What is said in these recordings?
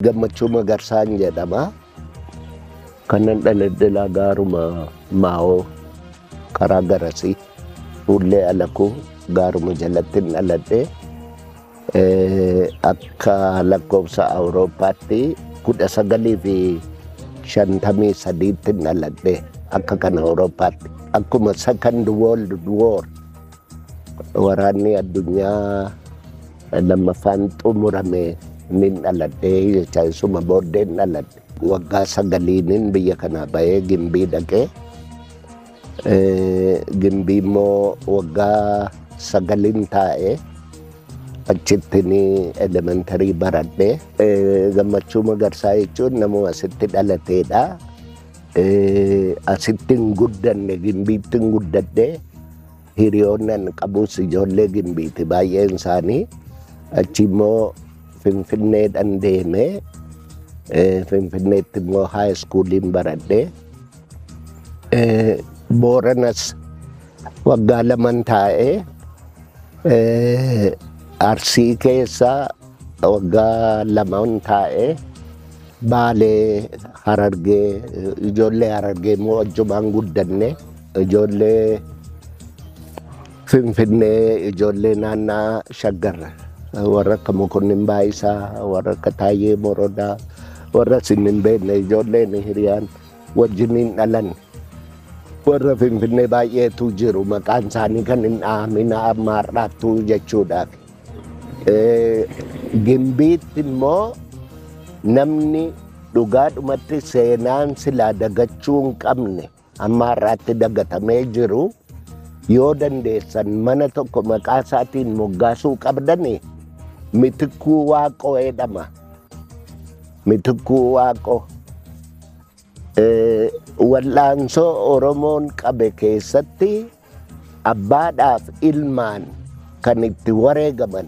Gammachuu Magarsaan jedhama. Kanan dhaladhe gaaruma Maa'oo karaa garasii fuullee Alakuu gaaruma jalatti dhaladhe. Akka lakkoofsa Awurooppaatti 1953tti dhaladhe akka kan Awurooppaatti. Akkuma Second World War, waraanni addunyaa lammaffaan xumurame nin dhaladhe jecha, isuma booddeen dhaladhe. Waggaa 9iinin biyya kanaa bahee Gimbii dhaqee, Gimbii immoo waggaa 9n taa'ee achittiin elementary baradhe. Gammachuu Magarsaa jechuun nama asitti dhalateedha. Asitti hin guddanne, Gimbiitti hin guddadhe. Hiriyoonni ani qabus ijoollee Gimbiiti baay'een isaanii. Achi immoo Finfinneedhaan deemee Finfinneetti immoo high schooliin baradhe. Booranas waggaa 2n taa'ee, Arsii keessa waggaa 2n taa'ee, Baalee, Harargee, ijoollee Harargee immoo wajjumaan guddanne, ijoollee Finfinnee, ijoollee naannaa Shaggar, warra akka Mokonnin Baayisaa, warra akka Taayyee Morodaa, warra isin hin beekne, ijoolleen hiriyaan wajjiniin dhalan. Warra Finfinnee baay'eetu jiru, maqaan isaanii kan hin dhahamin amma har'aattuu jechuudhaaf. Gimbiitti immoo namni dhugaadhumatti seenaan silaa dagachuu hin qabne amma har'aatti dagatamee jiru, yoo dandeessan mana tokko maqaa isaatiin moggaasuu qabdani, Mitikkuu Waaqoo jedhama. Mitikkuu Waaqoo. Wal'aansoo Oromoon qabe keessatti abbaadhaaf ilmaan kan itti wareegaman,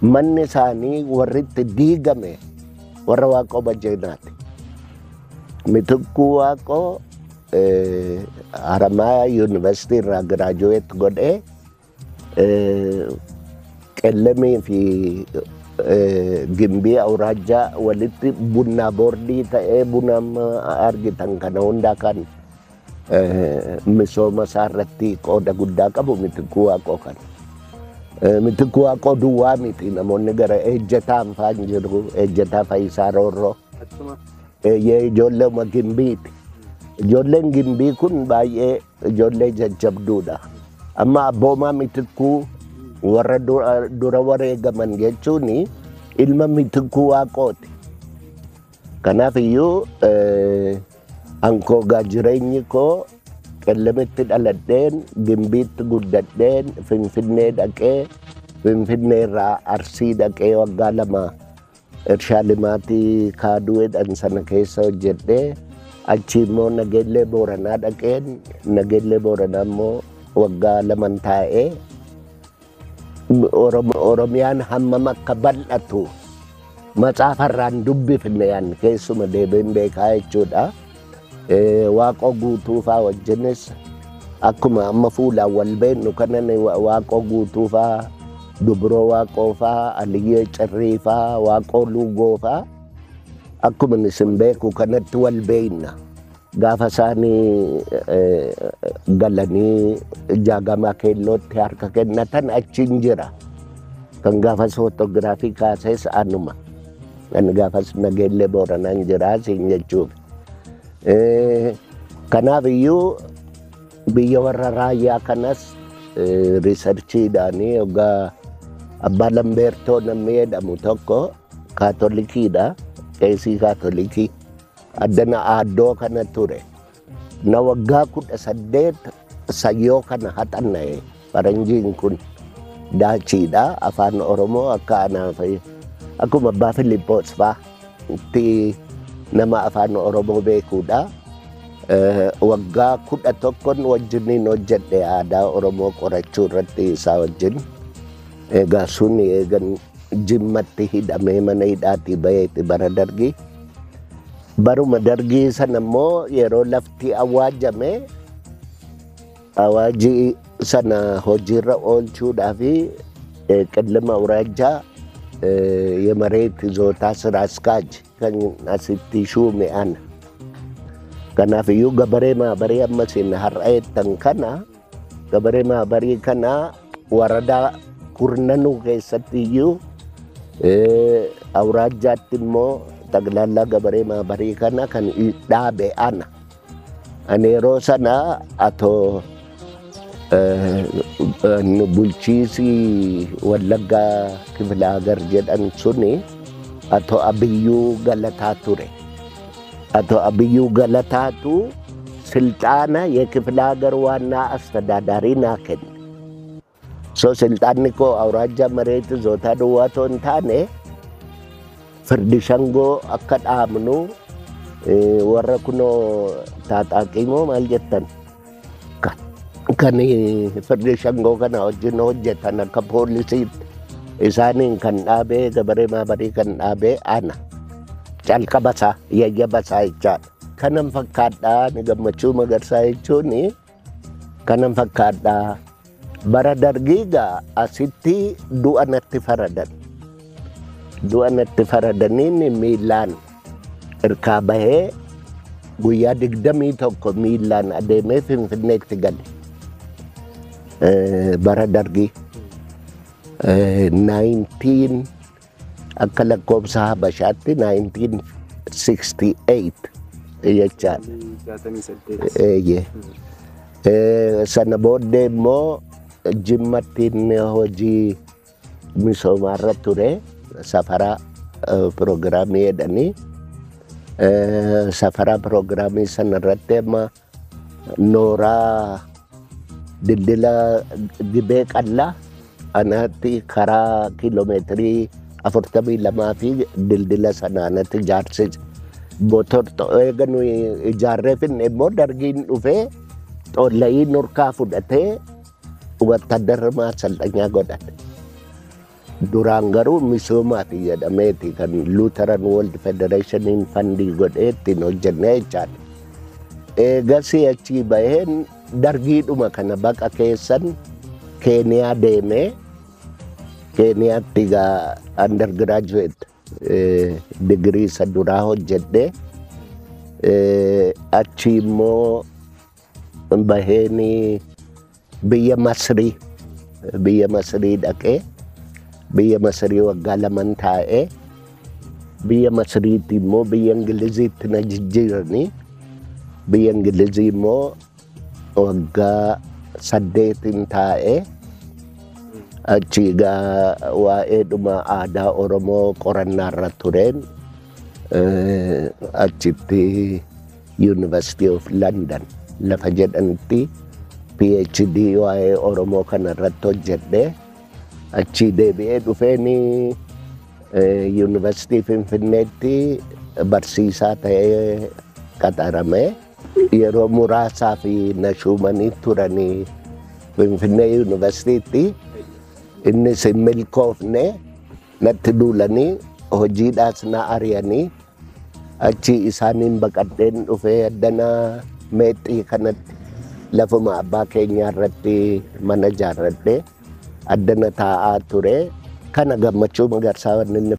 manni isaanii warri itti diigame warra Waaqoo Bajjeenaati. Mitikkuu Waaqoo Haramaayaa Yuunivarsiitii irraa graduate godhee, Qellamii fi Gimbii Awuraajjaa walitti bunnaa boordii ta'ee, buna amma argitan kana hundaa kan misooma isaa irratti qooda guddaa qabu Mitikkuu Waaqoo kana. Mitikkuu Waaqoo duwwaa miti, namoonni gara Ejjataan faan jiru, Ejjataa Fayyisaa Roorroo. Eeyyee, ijoollee Gimbiiti. Ijoolleen Gimbii kun baay'ee ijoollee jajjabduudha. Amma abboomaa Mitikkuu warra dura wareegaman jechuun ilma Mitikkuu Waaqooti. Kanaaf iyyuu ankoogaa jireenyi koo Qellemitti dhaladheen, Gimbiitti guddadheen, Finfinnee dhaqee, Finfinnee irraa Arsii dhaqee waggaa 2 Irshaa Limaatii Kaaduu jedhan sana keessa hojjedhee, achi immoo Nageellee Booranaa dhaqeen, Nageellee Booranaa immoo waggaa 2n taa'ee. Oromiyaan hammam akka bal'atu matsaafarraan dubbifne yan keessuma deebiin beekaa jechuudha. Waaqoo Guutuu faa wajjinis akkuma amma fuulaan wal beeknu kanan Waaqoo Guutuu faa, Dubroo Waaqoo faa, Aliyyee Cirrii faa, Waaqoo Luugoo faa akkuma isin beeku kanatti wal beekna. Gaafa isaanii galanii Jaagamaa Keellootti harka kennatan achiin jira. Kan gaafas footogiraafii kaases anuma. Ani gaafas Nageellee Booranaan jira siin jechuuf. Kanaaf iyyuu biyya warra raayyaa kanas researchiidhaanii yoggaa Abbaa Lambeertoo namni jedhamu tokko Kaatolikiidha. Qeesii Kaatolikii. Addana aaddoo kana ture. Na waggaa 18 sayyoo kana haxanna'e, faranjiin kun Daachiidha. Afaan Oromoo akka anaaf akkuma Abbaa Filiippoos faa itti nama afaan Oromoo beekuudha. Waggaa 11n wajjiniin hojjedhe aadaa Oromoo qorachuu irratti isaa wajjin. Egaa sun eegan Jimmatti hidhamee mana hidhaatii baheeti bara Dargii. Baruma Dargii sana immoo yeroo lafti awaajame, awaajii sana hojiirra oolchuudhaaf Qillima Awuraajjaa የመሬት ይዞታ ስራ አስኪያጅ kan asitti shuume ana. Kanaafiyyuu gabaree maabarii amma isin har'a jettan kana gabaree maabarii kana waradaa kurnanuu keessatti iyyuu awuraajjaatti immoo ጠቅላላ gabaree maabarii kana kan dhaabe ana. Ani yeroo sana atoo bulchiisi Wallaggaa Kifilaagar jedhan suni Ato Abiyyuu Galataa ture. Ato Abiyyuu Galataatu silxaana የክፍለ ሀገር ዋና አስተዳዳሪ naa kenne. So silxaanni koo awuraajja መሬት ይዞታ duwwaa otoo hin taane firdi shangoo akka dhaabnu warra kunoo taaxaaqii moo maal jettan kan firdi shangoo kana wajjin hojjetan akka poolisiitti isaaniin kan dhaabee gabaree maabarii kan dhaabee ana. Calqaba isaa yayyaba isaa jechaadha. Kanan fakkaadhaa ni Gammachuu Magarsaa jechuun kanan fakkaadhaa. Bara dargii gaa asitti du'a natti faradan. Du'a natti faradaniin miillaan irkaa bahee guyyaa 21 miillaan adeemee Finfinneetti gale. Bara dargii. 19 akka lakkoofsa Habashaatti 1968 jechaadha. 68. Eeyyee. Sana booddee immoo Jimmatti inni hojii misoomaarra ture safara piroogiraamii jedhanii safara piroogiraamii sana irratti amma nooraa dildila Gibee Qallaa anatti karaa kiiloomeetirii 42 fi dildila sana anatti ijaarsise. Motor eega nuyi ijaarree finne immoo dargiin dhufee xoolla'ii nurkaa fudhatee wattadarra maasalxanyaa godhate. Duraan garuu misoomaaf jedhameeti kan Lutheran World Federationiin fandii godhee ittiin hojjennee jechaadha. Eegasii achii baheen dargiidhuma kana baqa keessan Keeniyaa deemee Keeniyaatti egaa undergraduate digirii isa duraa hojjedhee achi immoo baheen biyya Masrii dhaqee biyya Masrii waggaa 2 taa'ee biyya Masriitti immoo biyya Ingiliziitti na jijjiiranii biyya Ingilizii immoo waggaa 8n taa'ee achi egaa waa'eedhuma aadaa Oromoo qorannaarra tureen achitti University of London lafa jedhanitti PhD waa'ee Oromoo kana irratti hojjedhee achi deebi'ee dhufeeni Yuunivarsiitii Finfinneetti barsiisaa ta'ee qaxarame. Yeroo muraasaaf na shuumanii turanii Finfinnee Yuunivarsiitiitti innis hin milkoofne, natti duulanii hojiidhaas na ari'anii achi isaaniin baqadheen dhufee addana meexxii kanatti lafuma abbaa keenyaa irratti mana ijaarradhee addana taa'aa ture. Kana Gammachuu Magarsaa wanni inni